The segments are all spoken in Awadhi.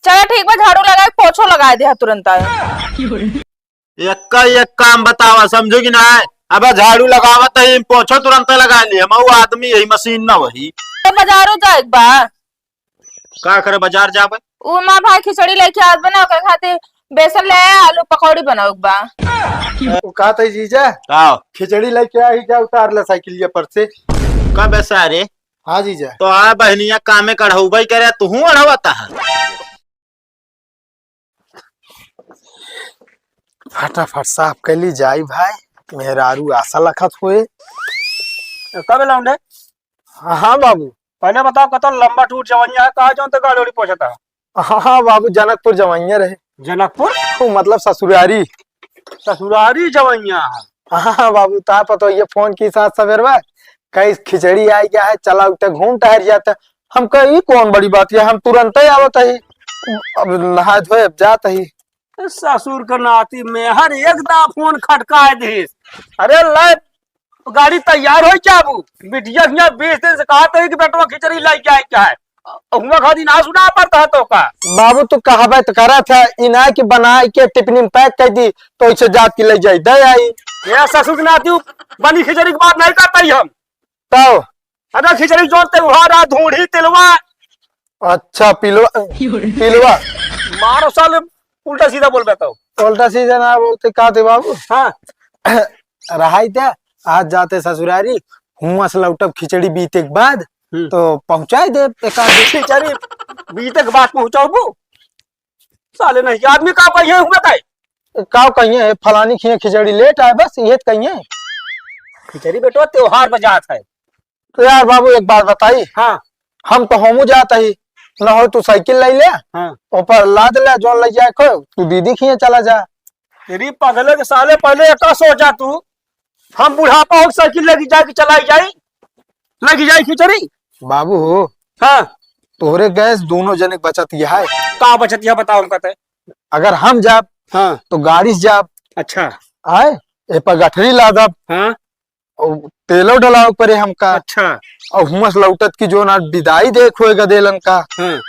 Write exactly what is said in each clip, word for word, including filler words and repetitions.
चला ठीक बा, झाड़ू लगाए, पोछो लगाए दे तुरंत। एक्का एक काम बतावा, समझू कि ना? अब झाड़ू लगावत ही, पोछो तुरंत लगा ली, हम आदमी यही मशीन ना वही। तो बाजारो जाए के बा। का करे बाजार जाबे? उ माँ भाई खिचड़ी लेके आवत बा ना, ओकर खातिर बेसन ले आया, आलू पकौड़ी बनावे के बा। वो कहा था जीजा, का? खिचड़ी लेके आई, जा उतार ले साइकिलिया पर से। का बेसा रे? हाँ जीजा। तो आ बहनिया कामे कढ़ौबे करे, तू अढ़वता है। फटाफट साफ कर ली जाई भाई, मेहरारू आशा लखत हुए। कब लौंडे? हाँ, हाँ बाबू। पहले बताओ, कतो लंबा टूर जवनिया है, कहाँ जौन तो गाड़ी उड़ी पहुँचता है? हाँ, हाँ बाबू, जनकपुर जवनिया रहे। जनकपुर? वो मतलब ससुरारी। ससुरारी जवनिया है। हाँ, हाँ बाबू, ता पतो ये फोन की साथ सवेर बा, कहीं खिचड़ी आई गया है, चला उठे घूम टहर जाते। हम कहे, "ई कौन बड़ी बात है, हम तुरंत ही आवत ही, अब नहाए धोए, अब जात ही।" ससुर के नाती में हर एक दा फोन खटकाए दे। अरे ले, गाड़ी तैयार हो जाबू, बिटिया हियाँ बीस दिन से कहा तो कि बेटवा खिचड़ी लाई जाए क्या है, हुआ खादी ना सुना पड़ता है तो का? बाबू तू कहबे तो करत है, इना कि बनाए के टिफिन में पैक कर दी, तो इसे जात की ले जाई, दे आई। ये ससुर के नाती बनी खिचड़ी की बात नहीं करता ही हम। तो अरे खिचड़ी जोर ते उहारा, धूड़ी, तिलवा। अच्छा, पिलवा, पिलवा। मारो साले, उल्टा सीधा बोल बेटा। उल्टा सीधा ना बोलते का थे बाबू? हाँ। रहाई ते, आज जाते ससुरारी, हुआं से लौटब खिचड़ी बीते के बाद, हम्म। तो पहुँचाए दे एक आध दिन। खिचड़ी बीते के बाद पहुँचाबू? साले नहीं, आदमी का कहिए हुए का? का कहिए, "फलानी खिए खिचड़ी लेट आए," बस ये तो कहिए। खिचड़ी बेटवा त्योहार में जात है। तो यार बाबू एक बात बताई। हाँ। हम तो हमू जात ही, न हो तू साइकिल ले ले, हाँ। ऊपर लाद ले, जौन ले जाए खो, तू दीदी खिए चला जा। तेरी पगले के साले, पहले एका सोचा तू, हम बुढ़ापा हो साइकिल लेके जाए के चलाई जाई, लेके जाई खिचड़ी। बाबू हो, हाँ। तोहरे गैस दोनों जने के बचत यह है। का बचत यह बताओ हमका ते? अगर हम जाब, हाँ। तो गाड़ी से जाब। अच्छा। आए, ए पर गठरी लादब। हाँ। और तेलो डलावे परे हमका। अच्छा। और हुआं से लौटत की जो ना विदाई देख होएगा देलन का। हाँ।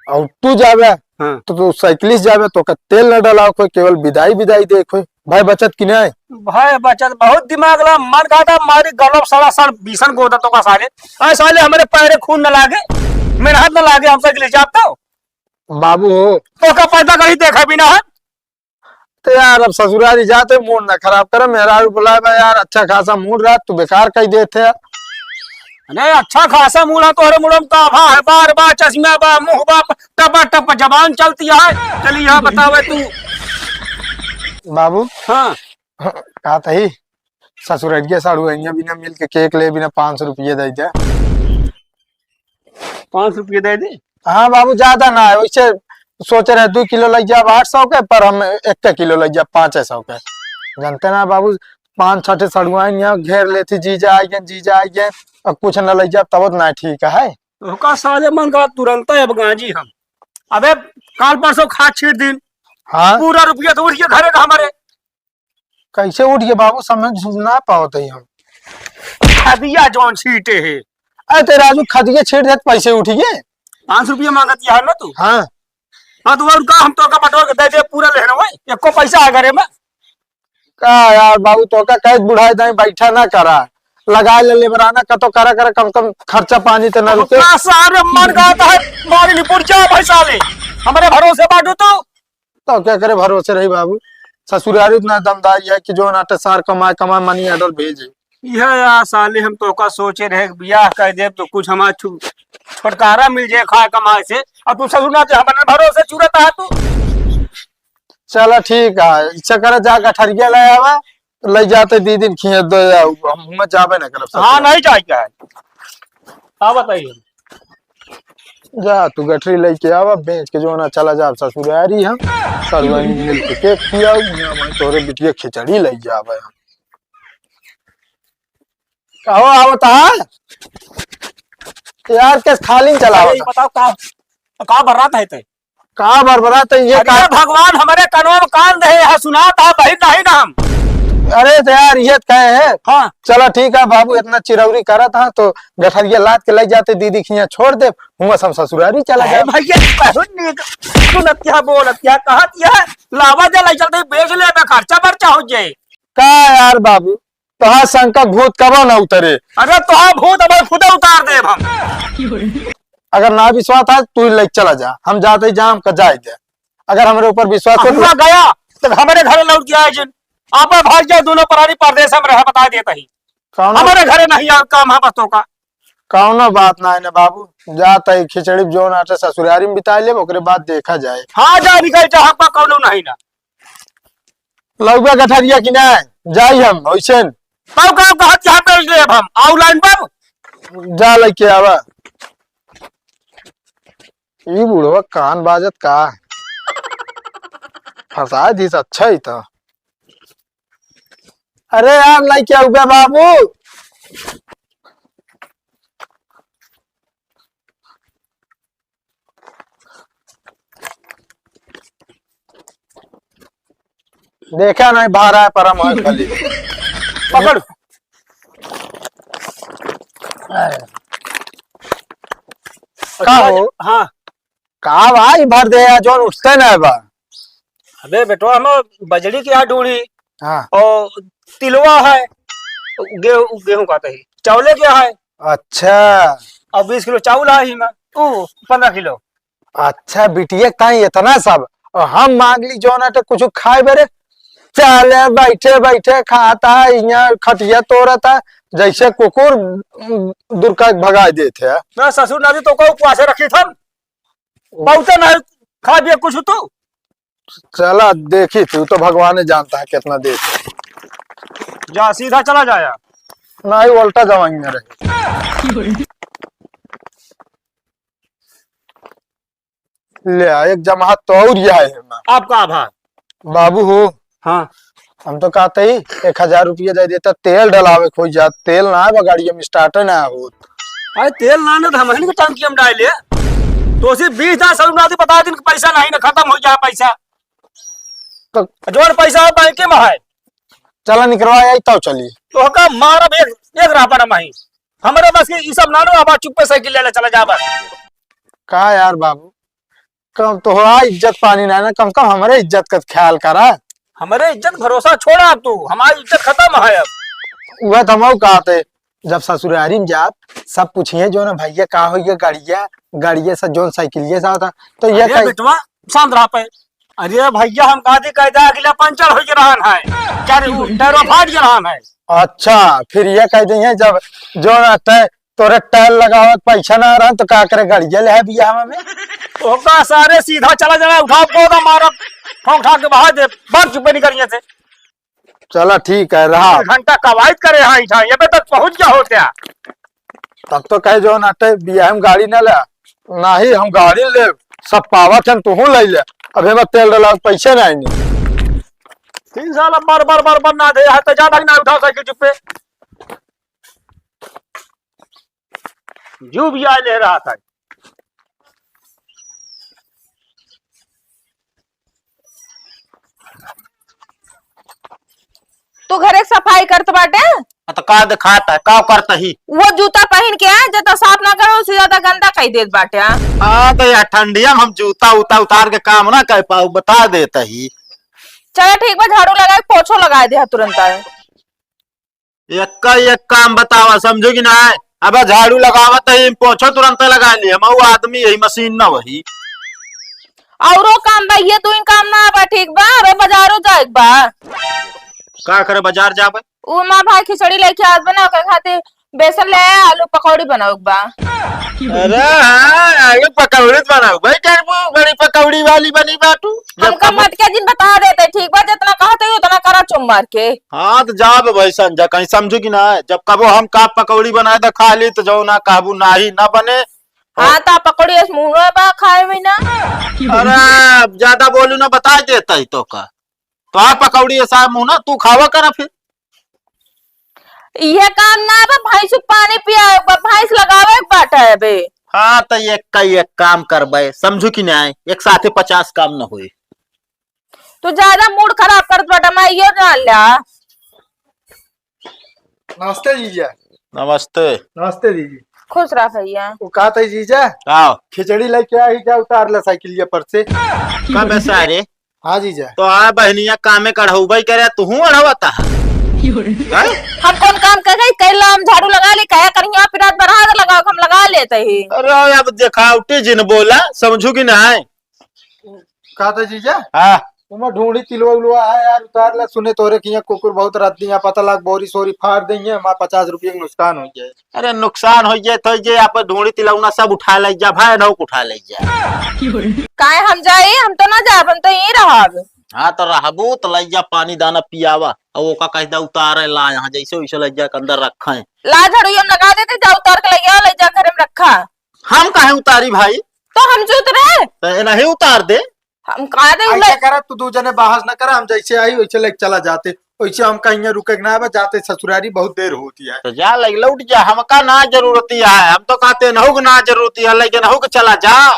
और तू जाबे, हाँ। तो तू साइकिल से जाबे, तो का तेल न डलावे कोई, केवल विदाई विदाई देख होए। भाई बचत की नहीं? भाई बचत बहुत दिमाग ला, मन का था मारी गलो सड़ा सड़ बीसन गोदा तो का साले। अरे साले हमारे पैरे खून न लागे, मेहनत न लागे, हम साइकिल जाब तो। बाबू हो। तो का पैदा कहीं देखा भी ना है। तो यार अब ससुरारी जाते, मूड ना खराब करे, मेहरारू बुलाए बा यार, अच्छा खासा मूड रहा, तू बेकार कही देते है। अरे अच्छा खासा मूड है तोहरे मुड़म का भा है, बार बार चश्मा बा, मुंह बा, टपा टप जबान चलती है। चली यहाँ बतावे तू। बाबू। हाँ। कहा तही ससुररिया साड़ू अइया बिना मिल के केक ले बिना पाँच सौ रुपये दे दे। पाँच सौ रुपये दे दे? हाँ बाबू, ज्यादा ना है, वैसे सोचे रहे दो किलो लग जाए आठ सौ के, पर हम एक किलो लग जाए पाँच सौ के। जानते ना बाबू, पाँच छठे सड़ुआइन यहाँ घेर लेती, जीजा आ गए, जीजा आ गए, अब कुछ न लग जाए तब तो ना ठीक है। ओका साले मन का तुरंत है अब गांजी हम। अबे काल परसों खा छीट दिन। हाँ। पूरा रुपया तो उठ गया घरे का हमारे। कैसे उठ गए बाबू, समझ ना पावत है हम। खदिया जौन छीटे है। अरे ते राजू, खदिया छीट देत पैसे उठ गए। पाँच सौ रुपया मांगत है ना तू? हाँ। हाँ तो उनका हम तो का बटोर के दे दे पूरा लेना है, एको पैसा आ घरे में। का यार बाबू, तो का कैद बुढ़ाए दाई बैठा ना करा, लगा ले लेबराना का तो करा करा, कम कम खर्चा पानी तो ना रुके। का सारे मन का आता है, मारे निपुर जा भाई साले, हमारे भरोसे बाटू तू। तो क्या करे, भरोसे रही बाबू, ससुरारी इतना दमदारी है कि जो नाटे सार कमाए कमाए मनी ऑर्डर भेजे। यह यार साले, हम तो का सोचे रहे कि बियाह कर दे तो कुछ हमारे छु-, छुटकारा मिल जाए खाए कमाए से, अब तू ससुर ना हमारे भरोसे चुरता है तू। चला ठीक है, इच्छा करे जा गठरिया ले आवा, ले जाते दीदी खिए दो, हम हुआं जाबे ना करब हाँ, ससुर। नहीं जाए क्या है? हाँ, बताइए। जा तू गठरी लेके आवा, बेच के जो ना चला जाब ससुरारी हम। सड़ुआइन मिल के केक खियाऊ, यहाँ वहीं तोहरे बिटिया खिचड़ी ले जाबे हम। कहो आवत है? यार केस खाली में चला अरे, ये आवत है। बताओ का, का बर्रात है ते? का बरबरात है ये अरे का? भगवान हमारे कनवा में कान दे, यहाँ सुनात है, बहिर नहीं ना हम। अरे तो यार, ये कहे है। हाँ। चला ठीक है बाबू, इतना चिरौरी करत है तो गठरिया लाद के ले जाते, दीदी खिया छोड़ दे, हुआं से हम ससुरारी चला अरे जाए। भैया, बहुत नीक। सुनत मीठा बोलत या, कहत या, लावा जा, लइ चलते बेच लेबे, खर्चा बर्चा हो जाए। का यार बाबू, तोहार शंका भूत कबो न उतरे। अरे तोहार भूत अब खुदे उतार देब हम। अगर ना विश्वास है, तू ही लइ चला जा, हम जाते ही जाम का जाए दे। अगर हमरे ऊपर विश्वास हो तो हुआ गया, तो हमरे घरे लौट के आए जिन। आप भाग जाए, दोनों परानी परदेस में रहे, बता देता ही। कौनो हमरे घरे नहीं और काम है बस तो का। कौनो बात ना है ना बाबू, जाता ही खिचड़ी जोन आटे ससुरारी में बिता लेब, ओकरे बाद देखा जाए। हाँ, जा निकल जा, हमका कौनो नहीं ना। लउबे गठरिया कि ना, जाई हम, ओइसे न। तब का कहत यहाँ पे लेब हम, आउ लाइन पर। जा लइके आवा। ई बुढ़वा कान बाजत का? फंसा दिस, अच्छा ही था। अरे यार, लइके आउबे बाबू। देखा नहीं, बाहर आए पर हम हैं खाली। पकड़। का हो? हाँ। का भाई, भर दे यार, जोन उठते ना बा। अबे बेटवा, हम बजड़ी के यहाँ ढूंढी। हाँ। और तिलवा है, गेहूं, गेहूं का तही, चावले के है। अच्छा। और बीस किलो चावल है ही में, ऊ पन्द्रह किलो। अच्छा, बिटिया के ताई इतना सब, और हम मांग ली जोन आटे कुछ खाए बरे, चले बैठे बैठे खाता है, यहाँ खटिया तोड़ता, जैसे कुकुर, उम, दुर्का के भगाए देते हैं। ना ससुर नारी तो का उपवास रखी थन, बहुते नहीं खा दिया कुछ तू। चला देखी, तू तो भगवान जानता है कितना दे। जा सीधा चला जाया। नहीं, उल्टा जवानी में रहे। ले आ, एक जमात तो और यह है ना। आपका आभार। बाबू हो। हाँ। हम तो कहते ही एक हजार रुपया दे देता, तेल डलावे खोई जात, तेल ना है गाड़ी में, स्टार्टर ना होत। अरे तेल ना, ना तो हम ही के टंकी में डाल ले। तो उसी बीस हजार सौ रुपया बता दिन पैसा नहीं ना, खत्म हो जाए पैसा। तो जोन पैसा है बैंक में है। चला निकलवा आई तब चली। तो का मारब एक, एक रापड़ माही। हमरे बस के ई सब नानो, अब चुप्पे साइकिल ले ले चला जा बस। का यार बाबू, कम तो हो, आ इज्जत पानी ना, ना, कम से कम हमरे इज्जत का ख्याल करा। हमरे इज्जत भरोसा छोड़ा अब तू, हमारी इज्जत खत्म है अब। वह तो हम कहते, जब ससुरारी में जाब, सब पूछिए जो ना भैया का हो ये गाड़िया, गाड़िया से जोन साइकिलिया से होता, तो ये अरे कही बेटवा, शांत रह पे। अरे भैया, हम कहा थी, कायदा अगला पंचर हो के रहन है, क्या रे, वो टायरो फाट के रहन है। अच्छा, फिर ये कह देंगे जब जोन आते तोरे टायर लगावे के पैसा ना रहन तो का करे, गाड़िया ले है बियाह में? ओका सारे सीधा चला जाना, उठा पौधा मारब, ठोंक ठाक के बहा दे, बंद चुप्पे निकलिए से। चला ठीक है, रहा। एक घंटा कवायद करे हाँ इठा, ये पे तक पहुंच गया हो क्या? तब तो कहे जो ना ते बियाह में गाड़ी ना ले, ना ही हम गाड़ी ले, सब पावत हम तुहू ले ले। अब एमे तेल डला पैसे ना आईनी। तीन साल अब बर बर बर बर ना दे, हाथ जा तक ना उठा सके चुप्पे। जो भी आए ले रहा था। तू घरे के सफाई करत बाटे? हाँ, तो का दिखात है, का करत ही? वो जूता पहिन के आए, जे तो साफ ना करो, उससे ज्यादा गंदा कई देत बाटे। हाँ, तो यह ठंडिया में हम जूता उता उतार के काम ना कर पाऊ, बता देत ही। चला ठीक बा, झाड़ू लगाए, पोछो लगाए दे तुरंत आए। एक्का एक काम बतावा, समझो कि ना? अबे झाड़ू लगावत ही, पोछो तुरंत लगा ली। हम ऊ आदमी यही, मशीन ना वही। औरो काम बा, ये दू काम ना बा, ठीक बा? अबे बाजारो जाए के बा। का करे बाजार जाबे? ऊ माँ भाई खिचड़ी लेके आवत बा ना, ओकरे खातिर बेसन ले आए, आलू पकौड़ी बनावे के बा। अरे हाँ, आलू पकौड़ी बनावे के बा, बड़ी पकौड़ी वाली बनी बाटू। हमका मटके दिन बता देते, ठीक बा? जितना कहते ही उतना करा चुम मार के। हाँ, तो जाब भाई संझा, कहीं समझू कि ना, जब कबो हम का पकौड़ी बनाए तो खा ली, तो जो ना कहबू नाही ना बने। हाँ, तो पकौड़ी अस मुँह बा खाए में ना। अरे, ज्यादा बोलू ना, बता देता ही तो का। तो आप पकौड़ी ऐसा मुँह ना, तू खावा करा फिर। इहे काम ना बा, भैंस के पानी पियावे के बा, भैंस लगावे के बाटे अबे। हाँ, तो एक का एक काम करबे, समझू कि नहीं? एक साथे पचास काम न होए। तू ज्यादा मूड खराब करत बाटा, मैं यो जान ल्या। नमस्ते जीजा। नमस्ते। नमस्ते दीदी। खुश रह भैया। वो कहत है जीजा, का? खिचड़ी लेके आई जा, उतार ले साइकिलिया पर से। कब है सारे? हाँ जीजा। तो आ बहनिया कामे कढ़ौबई करे, तू हूँ अढ़वता है? हैं? हम कौन काम कर गई? कैला हम झाड़ू लगा ली, कहे करिया पिरात बरहा लगाओ, हम लगा लेते ही। अरे अब देखावटी जिन बोला, समझू कि नहीं? का था जीजा? हाँ। तुम्हार ढूंढी तिलवा उलवा है यार, उतार ला। सुने तोरे किया कुकुर बहुत रात दिया, पता लाग बोरी सोरी फाड़ देंगे, हमार पचास रुपये का नुकसान हो जाए। अरे नुकसान हो जाए तो जे आप ढूंढी तिलौना सब उठा ले जा भाई, नौक उठा ले जा। काहे हम जाई? हम तो ना जाब, हम तो यहीं रहब। हाँ तो रहबू तो ले जा, पानी दाना पियावा, और ओका कह दे उतारे ला यहाँ, जैसे वैसे ले जा के अंदर रखे। ला झाड़ू यो लगा देते, जा उतार के ले आओ, ले जा घर में रखा। हम काहे उतारी भाई? तो हम जूत रहे। तो ये नहीं उतार दे। हम कहा दे ऐसे उले- करा, तू दू जने बहस न करा, हम जैसे आई वैसे लेके चला जाते, वैसे हम कहीं रुके के ना बा, जाते ससुरारी बहुत देर होती है। तो जा ले लौट जा, हमका ना जरूरत है, हम तो कहते नहु के ना जरूरत है, लेकिन नहु के चला जा।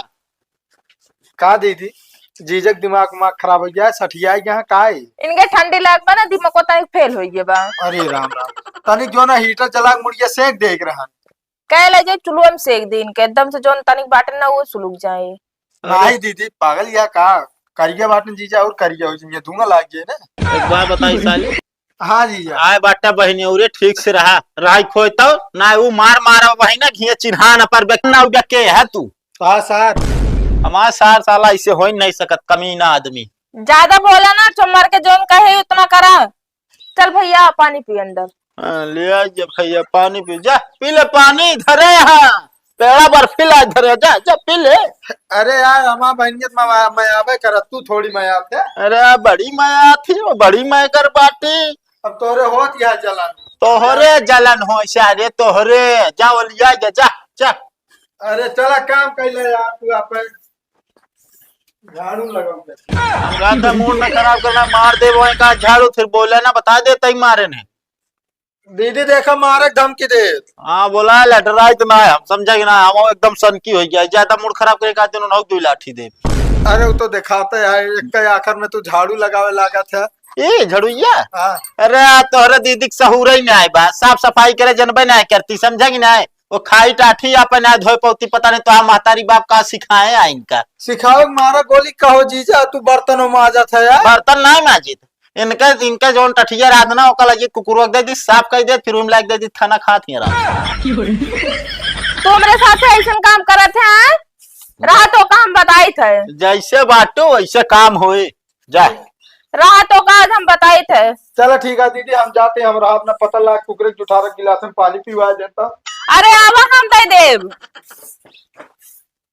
का दीदी, जीजक दिमाग उमाग खराब हो गया है, सठिया गया है, का है? इनके ठंडी लाग बा ना, दिमाग को तनिक फेल हो गया बा। अरे राम राम, तनिक जो ना हीटर जला के मुड़िया सेक दे के रहन। कह ले जे चुलुआ में सेक दे इनके, एकदम से जौन तनिक बाटन ना वो सुलुक जाए। अरे। नहीं दीदी, पागल या का? करिया बाटन जीजा और करिया हो जाइए, धुआं लाग जाए ना। एक बात बताई साली। हाँ जीजा। आए बाटा बहिनी, औरे ठीक से रहा, रहाई खोए तो ना, वो मार मारा बहिना, घिया चिन्हा न पर बेकना उबे के है तू। हाँ सर। हमार सार साला ऐसे हो ही नहीं सकत, कमीना आदमी। ज्यादा बोला ना, चुम्मर के जौन कहे उतना करा। चल भैया, पानी पी अंदर। हाँ, ले आ जा भैया, पानी पी। जा, पी ले पानी, धरे यहाँ। पेड़ा बर्फी ला धरे, जा, जा, पी ले। अरे यार, हमार बहनियत में, मैं आवे करत, तू थोड़ी मैं आते। अरे, बड़ी मैं आती हो, बड़ी मैं कर बाटी। अब तोहरे होत यह जलन। तोहरे जलन हो, सारे तोहरे। जा, वो लिया जा, जा, जा। अरे, चला काम कैले यार, तू अपन झाड़ू लगाओ। हम कहते मूड ना खराब करना, मार दे वो का झाड़ू, फिर बोले ना, बता दे तई मारे ने। दीदी देखा, मारे धमकी दे। हाँ, बोला लटराई तो ना, हम समझा कि ना, हम एकदम सनकी हो गया, ज्यादा मूड खराब करे का दिन उन्होंने दो लाठी दे। अरे, वो तो दिखाते है, एक का आखिर में तू झाड़ू लगावे लागत है। ए, झड़ुइया? हाँ। अरे, आ तोहरे दीदी के सहूर ही ना आए बा, साफ सफाई करे जनबे ना करती, समझा कि ना? वो खाई टाठी अपन ना धोए पौती, पता नहीं तो महतारी बाप का सिखाए आ इनका। सिखाओ, मारा गोली कहो जीजा, तू बर्तन माजत है यार। बर्तन ना माजित, इनके, इनके जौन टठिया रात ना ओका लगी कुकुरवा के दे दी, साफ कर दे, फिर उम लाग दे दी, खाना खात ही रहा। तू हमरे साथ ऐसन काम करत है, रहा तो का हम बताइत है। जैसे बाटो वैसे काम होए, जा। रहा तो का आज हम बताइत है। चलो ठीक है दीदी, हम जाते हैं, हम रहा अपना पता लाग कुकरे के जुठारा गिलास में पानी पिवा देता। अरे आवा, हम दे देब।